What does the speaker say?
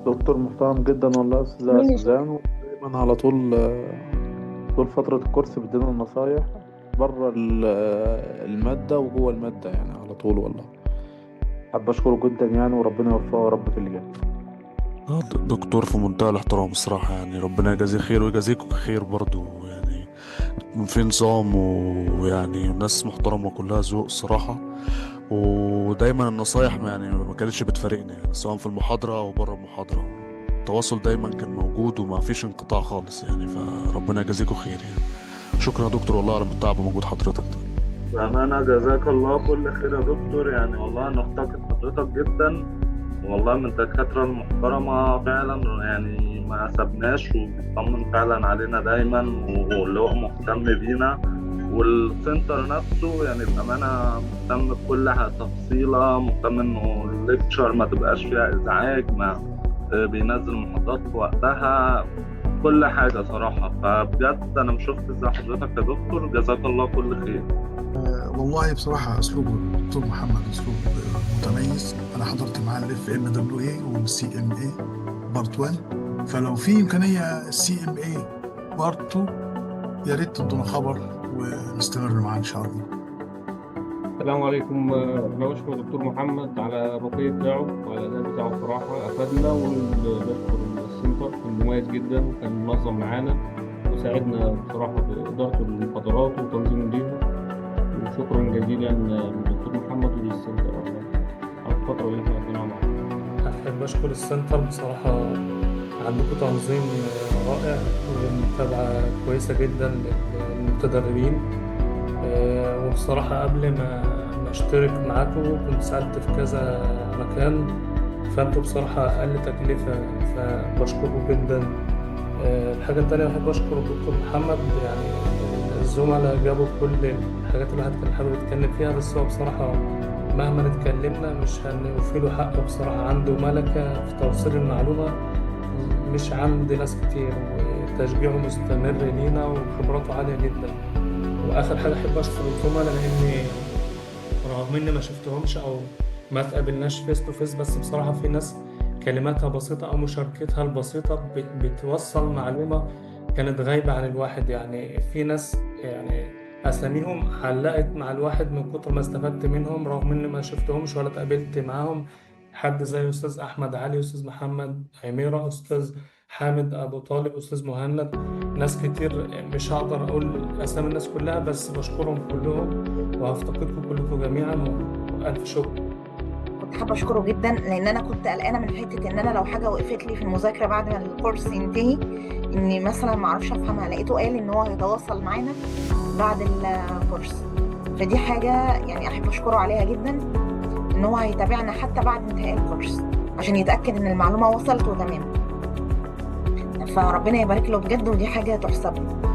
دكتور محترم جدا والله يا أستاذة مين اللي شاف؟ سوزان، ودايما على طول طول فترة الكورس بيدينا النصايح بره المادة وجوه المادة، يعني على طول والله. حاب أشكره جدا يعني، وربنا يوفقه يا رب في اللي جاي. دكتور في منتهى الاحترام الصراحة، يعني ربنا يجازيه خير ويجازيكم خير برضو يعني. في نظام، ويعني ناس محترمة كلها ذوق الصراحة. ودايما النصايح يعني ما كانتش بتفارقنا، يعني سواء في المحاضرة أو بره المحاضرة التواصل دايما كان موجود وما فيش انقطاع خالص يعني. فربنا يجازيكم خير يعني. شكرا يا دكتور والله على التعب ومجهود حضرتك ده. بأمانة جزاك الله كل خير يا دكتور، يعني والله نفتقد حضرتك جدا، والله من الدكاترة المحترمة فعلا، يعني ما سبناش وبيطمن فعلا علينا دايما، واللي هو مهتم بينا. وال center نفسه يعني بأمانة مهتم بكل تفصيلة، مهتم إنه ال lecture ما تبقاش فيها إزعاج، ما بينزل محاضرات في وقتها، كل حاجة صراحة. فبجد أنا مشوفت زي حضرتك يا دكتور، جزاك الله كل خير. والله بصراحة أسلوب الدكتور محمد أسلوب متميز. أنا حضرت معاه ال FMWA وال CMA part 1، فلو في إمكانية CMA part 2 يا ريت تدونا خبر ونستمر معاه إن شاء الله. السلام عليكم. أنا بشكر الدكتور محمد على الرقي بتاعه وعلى الأداء بتاعه، بصراحة أفادنا. وبشكر ال center، كان مميز جدا وكان منظم معانا وساعدنا بصراحة في إدارة المحاضرات وتنظيم ليها. وشكرا جزيلا للدكتور محمد ولل center على الفترة اللي احنا قضيناها معاه. أحب أشكر ال center بصراحة، عندكم تنظيم رائع ومتابعة كويسة جدا للمتدربين. وبصراحة قبل ما أشترك معاكم كنت سألت في كذا مكان، فأنتوا بصراحة أقل تكلفة، فبشكركم جدا. الحاجة التانية بحب أشكر الدكتور محمد، يعني الزملاء جابوا كل الحاجات اللي الواحد كان حابب يتكلم فيها، بس هو بصراحة مهما اتكلمنا مش هنوفي له حقه. بصراحة عنده ملكة في توصيل المعلومة مش عند ناس كتير، وتشجيعه مستمر لينا وخبراته عالية جدا. وآخر حاجة أحب أشكر الزملاء، لأني رغم إني ما شفتهمش أو ما تقابلناش face to face، بس بصراحة في ناس كلماتها بسيطة أو مشاركتها البسيطة بتوصل معلومة كانت غايبة عن الواحد. يعني في ناس يعني أساميهم علقت مع الواحد من كتر ما استفدت منهم، رغم إني ما شفتهمش ولا اتقابلت معاهم. حد زي أستاذ أحمد علي، أستاذ محمد عميرة، أستاذ حامد أبو طالب، أستاذ مهند، ناس كتير مش هقدر أقول أسامي الناس كلها، بس بشكرهم كلهم وهفتقدكم كلكم جميعا، وألف شكر. كنت حابة أشكره جدا، لأن أنا كنت قلقانة من حتة إن أنا لو حاجة وقفت لي في المذاكرة بعد ما الكورس ينتهي إني مثلا ما أعرفش أفهمها. لقيته قال إن هو هيتواصل معانا بعد الكورس، فدي حاجة يعني أحب أشكره عليها جدا، إن هو هيتابعنا حتى بعد انتهاء الكورس عشان يتأكد إن المعلومة وصلت وتمام. فربنا يبارك له بجد، ودي حاجة تحسب له.